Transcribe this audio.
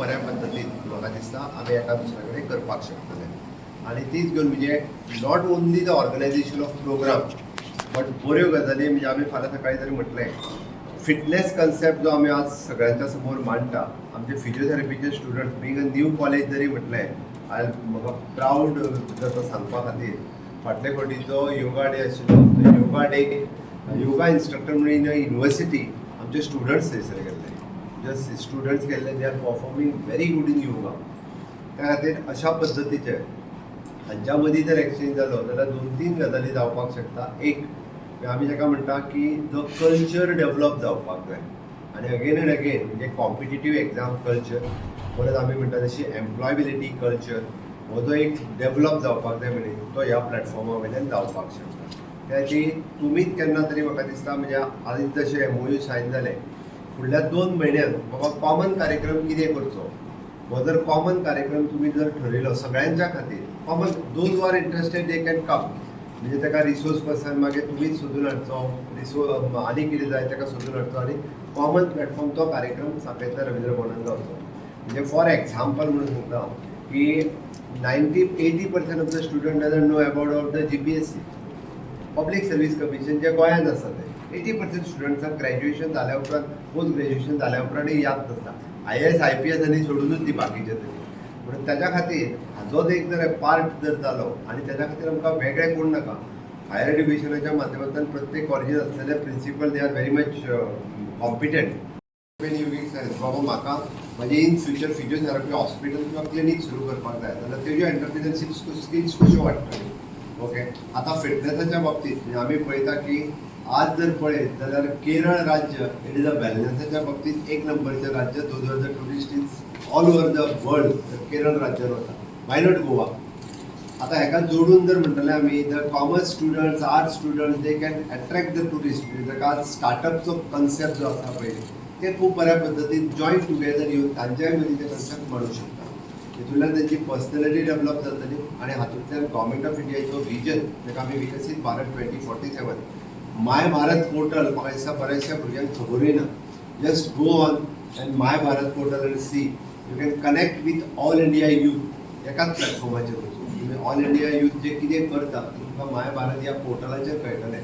बऱ्या पद्दतीन म्हाका दिसता आमी एका दुसऱ्या कडेन करपाक शकतले. आनी तीच घेवन म्हणजे not only the organization of program, but बऱ्यो गजाली. म्हणजे आमी फाल्यां सकाळी जरी म्हटलें, फिटनेस कन्सेप्ट जो आमी आज सगळ्यांच्या समोर मांडटा, आमचे फिजियोथेरपीचे student, being a new college जरी म्हटलें, आयज म्हाका प्रावड जाता सांगपा खातीर, फाटले फावटीचो योगा डे आशिल्लो, तो योगा डे योगा इन्स्ट्रक्टर म्हणून इन युनिवर्सिटी आमचे स्टुडंट्स थंयसर गेल्ले. जस्ट स्टुडंट्स गेल्ले, they are performing very good in yoga. त्या खातीर अशा पद्दतीचे हांच्या मदीं जर एक्सचेंज जालो जाल्यार दोन तीन गजाली जावपाक शकता. एक म्हणजे आमी ताका म्हणटा की जो कल्चर डेवलप जावपाक जाय आनी अगेन अँड अगेन म्हणजे कॉम्पिटिटीव एग्जाम कल्चर, परत आमी म्हणटा तशी एम्प्लॉयबिलिटी कल्चर, हो जो एक डेवलप जावपाक जाय म्हणजे तो ह्या प्लॅटफॉर्मा वयल्यान जावपाक शकता. त्या खातीर तुमीच केन्ना तरी म्हाका दिसता म्हणजे आनी जशें एमओयू सायन जालें, फुडल्या 2 म्हयन्यान बाबा कॉमन कार्यक्रम कितें करचो, हो जर कॉमन कार्यक्रम तुमी जर ठरयलो सगळ्यांच्या खातीर common, those are interested, they can come. म्हणजे ताका रिसोर्स पर्सन मागीर तुमीच सोदून हाडचो, आनी कितें जाय ताका सोदून हाडचो आनी कॉमन प्लॅटफॉर्म तो कार्यक्रम सांखळेंतल्या रवींद्र भवनान जावचो. म्हणजे फॉर एक्झाम्पल म्हणून सांगता हांव की 90-80% of the student doesn't know about of the GPSC, Public Service Commission जे गोंयांत आसा. ते 80% स्टुडंट्सांक ग्रॅज्युएशन जाल्या उपरांत, पोस्ट ग्रॅज्युएशन जाल्या उपरांतय याद नासता. आयएएस, आयपीएस आनी सोडुनूच ती बाकीचे तरी. म्हणून ताच्या खातीर हाजोच एक जर पार्ट जर जालो आनी ताच्या खातीर आमकां वेगळें कोण नाका, हायर एड्युकेशनाच्या माध्यमांतल्यान प्रत्येक कॉलेजीन आसलेले principal, they are very much competent in yogic science. बाबा म्हाका म्हाजे इन फ्युचर फिजियोथेरपी हॉस्पिटल किंवा क्लिनीक सुरू करपाक जाय जाल्यार तेज्यो एंटरप्रिनरशीप स्किल्स कश्यो वाडटल्यो? ओके, आतां फिटनेसाच्या बाबतींत म्हणजे आमी पळयता की आज जर पळयत जाल्यार केरळ राज्य, it is a वेलनेसाच्या बाबतींत एक नंबरचें राज्य. Those are the tourist is all over the world Kerala राज्यान वता. Why not Goa? आतां हेका जोडून जर म्हणटले आमी, the commerce students, art students, they can attract the tourist. म्हणजे ताका आज स्टार्टअपचो कन्सेप्ट जो आसा पळय, ते खूब बऱ्या पद्दतीन जॉयन टुगेदर येवन तांच्याय मदीं ते कन्सेप्ट मांडूंक शकता. हितूंतल्यान तेंची पर्सनॅलिटी डेवलप जातली आनी हातूंतल्यान गव्हर्मेंट ऑफ इंडियाचो विजन, ताका आमी विकसीत भारत 2047, my Bharat portal, म्हाका दिसता बऱ्याचशा भुरग्यांक खबरूय ना. Just go on and My Bharat portal and see, you can connect with all India youth. एकाच प्लॅटफॉर्माचेर वचून तुमी ऑल इंडिया यूथ जे कितें करता, तुमकां माय भारत ह्या पोर्टलाचेर कळटलें.